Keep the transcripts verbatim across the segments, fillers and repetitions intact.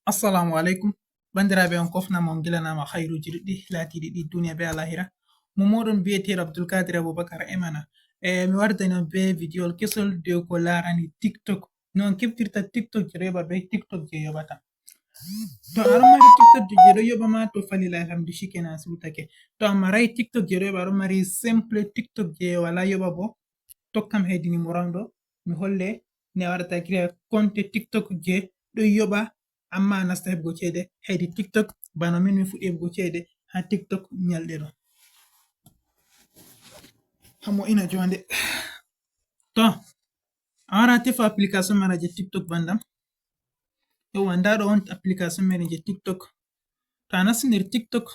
Assalamu aleykum. Banndiraaɓe, on kofnama, on gilanaama hayruuji ɗuɗɗi laatiiɗi ɗi duniya be alahira. Mo mooɗon biyeteeɗo Abdulkadir Abubakar Emana. E mi wardani on be vidiyowol kesol dow ko laarani TikTok. No on keftirta TikTok je ɗo yoɓa be TikTok je yoɓata. To aɗon mari TikTok je ɗo yoɓa ma, to falila alhamdu, shikenan, a siwtake. To a maray TikTok je ɗo yoɓa, aɗon mari simple TikTok je wala yoɓa bo, tokkam hedi numéro am ɗo, mi holle ne a waɗata créer compte TikTok je ɗo yoɓa, amma a nasta heɓugo ceede hedi TikTok, bana min mi fuɗɗi heɓugo ceede ha TikTok nyalɗe ɗo. Hamo ina jonde. To, a wara tefa application mara je TikTok bandam. Yawwa, nda ɗo on application mere je TikTok. To a nasti nder TikTok,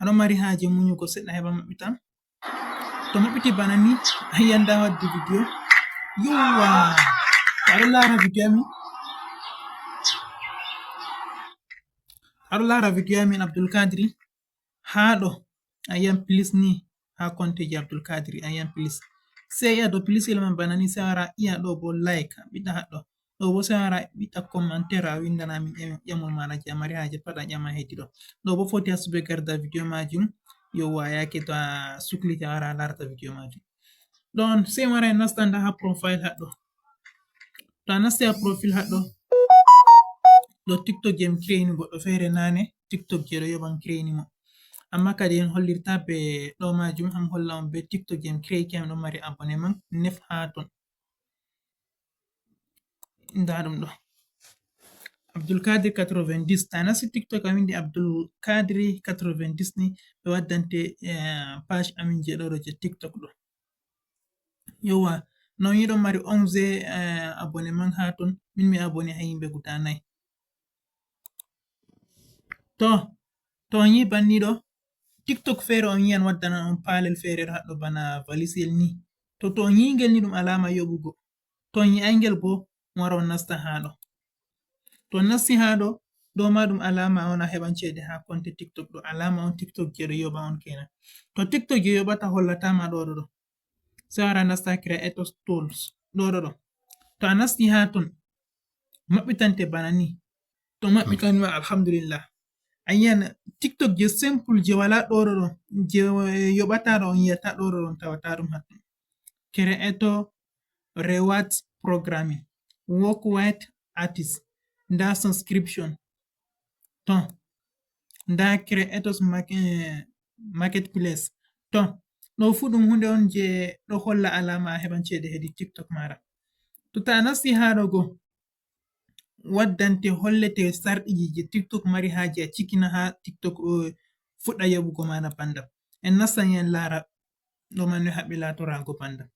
aɗo mari haaje munyugo seɗɗa heɓa maɓɓitan. To maɓɓiti bana ni, a yi'an nda waddi video. Yawwa, to aɗo laara video amin, aɗo laara video amin Abdul Kadri, ha ɗo a yi'an plus ni, ha compte je Abdul Kadri a yi'an plus. Sai a yi'a ɗo plus ilman bana ni, sai a wara a yi'a ɗo bo like, a ɓiɗɗa ha ɗo. Ɗo bo sai a wara a ɓiɗɗa commentaire, a windana min ƴam-, ƴamol maɗa je a mari haaje pat a ƴama hedi ɗo. Ɗo bo foti a sube garda video majum. Yawwa, yake to a sukliti a wara a larta video majum. Ɗon sai a wara a nasta nda ha profile ha ɗo. To a nasti ha profile ha ɗo, ɗo TikTok je mi creini goɗɗo fere nane, TikTok je ɗo yoɓan creini mo. Amma kadi en hollirta be ɗo majum, am holla on be TikTok je mi crei kam ɗo mari abonnement nef ha ton. Nda ɗum ɗo. Abdul Kadri quatre-vingt-dix. Ta nasti TikTok a windi Abdul Kadri quatre-vingt-dix ni, ɓe waddante, eh, page amin je ɗo ɗo je TikTok ɗo. Yawwa, non yiɗon mari onze, eh, abonnement ha ton, min mi abonné ha yimɓe guda nayi. To, to on yi banni ɗo, TikTok fere on yi'an waddanan on palel fere haɗɗo bana valisel ni. To, to on yi ngel ni ɗum alama yoɓugo. To on yi'ay ngel bo, on wara on nasta ha ɗo. To on nasti ha ɗo, ɗo ma ɗum alama on a heɓan ceede ha compte TikTok ɗo. Alama on TikTok je ɗo yoɓa on kenan. To TikTok je yoɓata hollata ma ɗo ɗo ɗo. Sai a wara a nasta Creators Tools. Ɗo ɗo ɗo. To a nasti ha ton, maɓɓitante bana ni. To maɓɓitani ma, alhamdulillah. A yi'an TikTok je simple je wala ɗo ɗo ɗo. Je, eh, yoɓata ɗo on yi'ata ɗo ɗo ɗo on tawata ɗum hatton. Creator Rewards Programming. Work with Artist. Nda subscription. To, nda Creators Mark-, eh, Marketplace. To, ɗo fu ɗum hunde on je ɗo holla alama a heɓan ceede hedi TikTok mara. To ta nasti ha ɗo go, waddante hollete sarɗiji je TikTok mari haje a cikina ha TikTok o fuɗɗa yoɓugo mana bandam. En nastan en lara ɗo man no haɓɓi latorago bandam.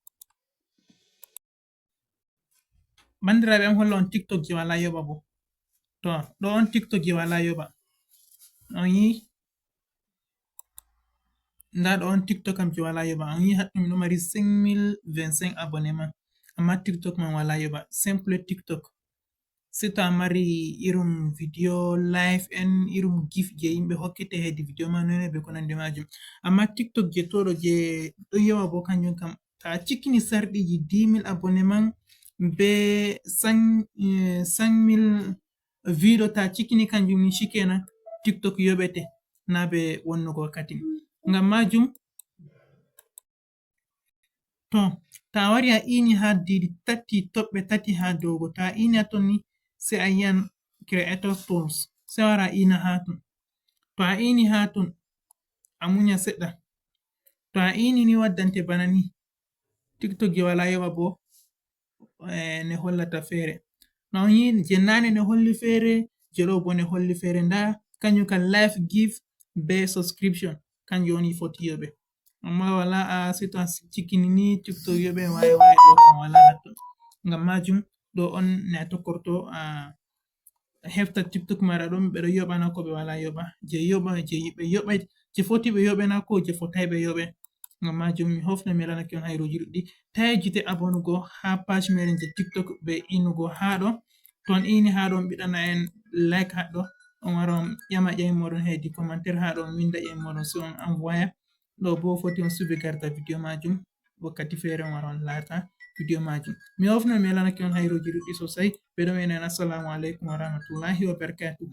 Bandiraɓe am holla on TikTok je wala yoɓa bo. To, ɗo on TikTok je wala yoɓa. On yi, nda ɗo on TikTok am je wala yoɓa. On yi haɗɗum ɗo mari cinq mille vingt-cinq abonnement. Amma TikTok man wala yoɓa. Simple TikTok. Surtout a mari irum video live en, irum gif je yimɓe hokkete hedi video ma, noy noy be ko nandi majum. Amma TikTok je to ɗo je ɗo yoɓa bo kanjum kam, ta cikkini sarɗiji dix mille abonnement be cinq, eh, cinq mille view ɗo, ta cikkini kanjum ni shikenan, TikTok yoɓete na be wonnugo wakkati. Ngam majum, to, ta wari a ini ha didi tati, toɓɓe tati ha dow go, ta ini ha ton ni, sai a yi'an Creator Tools, sai wara a ina ha ton. To a ini ha ton, a munya seɗɗa. To a ini ni waddante bana ni. TikTok je wala yoɓa bo, eh, ne hollata fere. Na on yi je nane ne holli fere, je ɗo bo ne holli fere. Nda kanjum kan live gif be subscription. Kanjum woni foti yoɓe. Amma wala a sito a cikkini ni TikTok yoɓe waye waye ɗo kan wala hatto. Ngam majum ɗo on ne a tokkorto a hefta TikTok mara ɗum ɓe ɗo yoɓa na ko ɓe wala yoɓa. Je yoɓa, je ɓe yoɓa, je foti ɓe yoɓe na ko je fotai ɓe yoɓe. Ngam majum mi hofna mi lanaki on hayruji ɗuɗɗi. Ta yejjite abonugo ha page meɗen je TikTok be inugo ha ɗo. To on ini ha ɗo on ɓiɗana en like ha ɗo. On wara on ƴama ƴami moɗon hedi commentaire ha ɗo on winda ƴami moɗon sai on envoya. Ɗo bo foti on subi garda video majum. Wakkati fere on wara on larta. Video maji mi ofno mi elanaki on hayroji ɗuɗɗi sosai. Ɓeɗo menen assalamu alaikum wa rahmatullahi wa barakatuh.